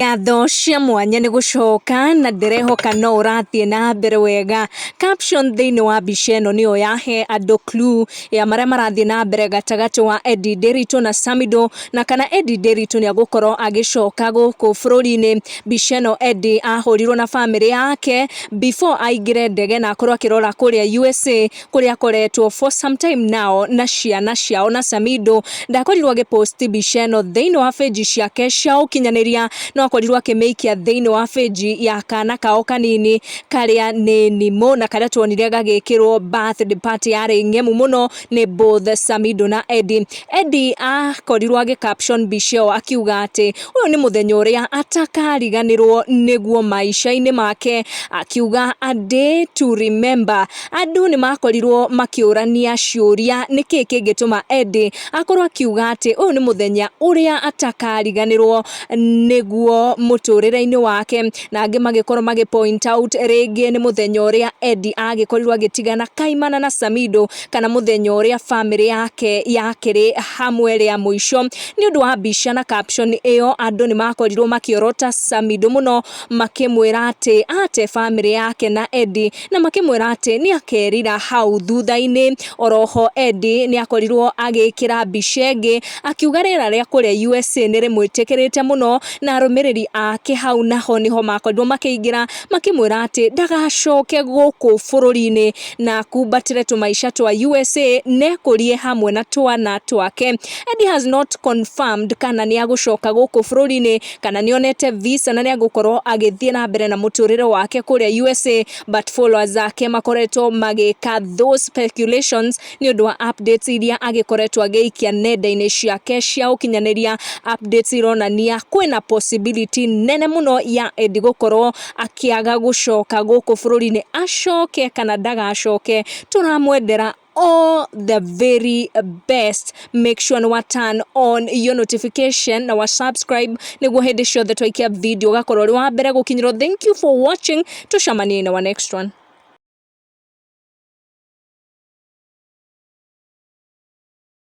Ngatho cia mwanya nĩ gũcoka na ndĩrehoka no ũrathiĩ na mbere wega. Caption thĩinĩ wa mbica ĩno nĩyo yahe andũ clue ya marĩa marathiĩ na mbere gatagatĩ wa Eddie Nderitu na Samidoh, na kana Eddie Nderitu nĩ egũkorwo agĩcoka gũkũ bũrũri-inĩ. Mbica ĩno Eddie ahũrirwo na bamĩrĩ yake before aingĩre ndege na akorwo akĩrora kũrĩa USA, kũrĩa akoretwo for some time now na ciana ciao na Samidoh. Ndakorirwo agĩ post mbica ĩno thĩinĩ wa page ciake cia ũkinyanĩria, no akorirwo akĩmĩikia thĩinĩ wa page ya kana kao kanini karĩa nĩ Nimo, na karĩa tuonire gagĩkĩrwo birthday party yarĩ ng'emu mũno nĩ both Samidoh na Eddie. Eddie akorirwo agĩ caption mbica ĩyo akiuga atĩ ũyũ nĩ mũthenya ũrĩa atakariganĩrwo nĩguo maica-inĩ make, akiuga, "A day to remember." Andũ nĩ makorirwo makĩũrania ciũria nĩkĩ kĩngĩtũma Eddie akorwo akiuga atĩ ũyũ nĩ mũthenya ũrĩa atakariganĩrwo nĩguo mũtũrĩre-inĩ wake, na angĩ magĩkorwo magĩ point out rĩngĩ nĩ mũthenya ũrĩa Eddie agĩkorirwo agĩtigana kaimana na Samidoh, kana mũthenya ũrĩa bamĩrĩ yake yakĩrĩ hamwe rĩa mũico. Nĩ ũndũ wa mbica na caption ĩyo, andũ nĩ makorirwo makĩorota Samidoh mũno, makĩmwĩra atĩ ate bamĩrĩ yake na Eddie, na makĩmwĩra atĩ nĩ akerira hau thutha-inĩ. Oroho Eddie nĩ akorirwo agĩkĩra mbica ĩngĩ akiuga rĩera rĩa kũrĩa USA nĩ rĩmwĩtĩkĩrĩte mũno, na arũmĩrĩri ake hau naho niho makorirwo makĩingĩra makĩmwĩra atĩ ndagacoke gũkũ bũrũri-inĩ na akumbatĩre tũmaica twa USA nekũrie hamwe na twana twake. Eddie has not confirmed kana nĩ agũcoka gũkũ bũrũri-inĩ, kana nĩ onete visa na nĩ agũkorwo agĩthiĩ na mbere na mũtũrĩre wake kũrĩa USA, but followers ake makoretwo magĩka those speculations nĩ ũndũ wa updates iria agĩkoretwo agĩikia nenda-inĩ ciake cia ũkinyanĩria, updates ironania kwĩna possibility nene mũno ya Eddie gũkorwo akĩaga gũcoka gũkũ bũrũri-inĩ. Acoke kana ndagacoke, tũramwendera all the very best. Make sure nĩ wa turn on your notification na wa subscribe nĩguo hĩndĩ ciothe twaikia video ũgakorwo ũrĩ wa mbere gũkinyĩrwo. Thank you for watching, tũcemanie in our next one.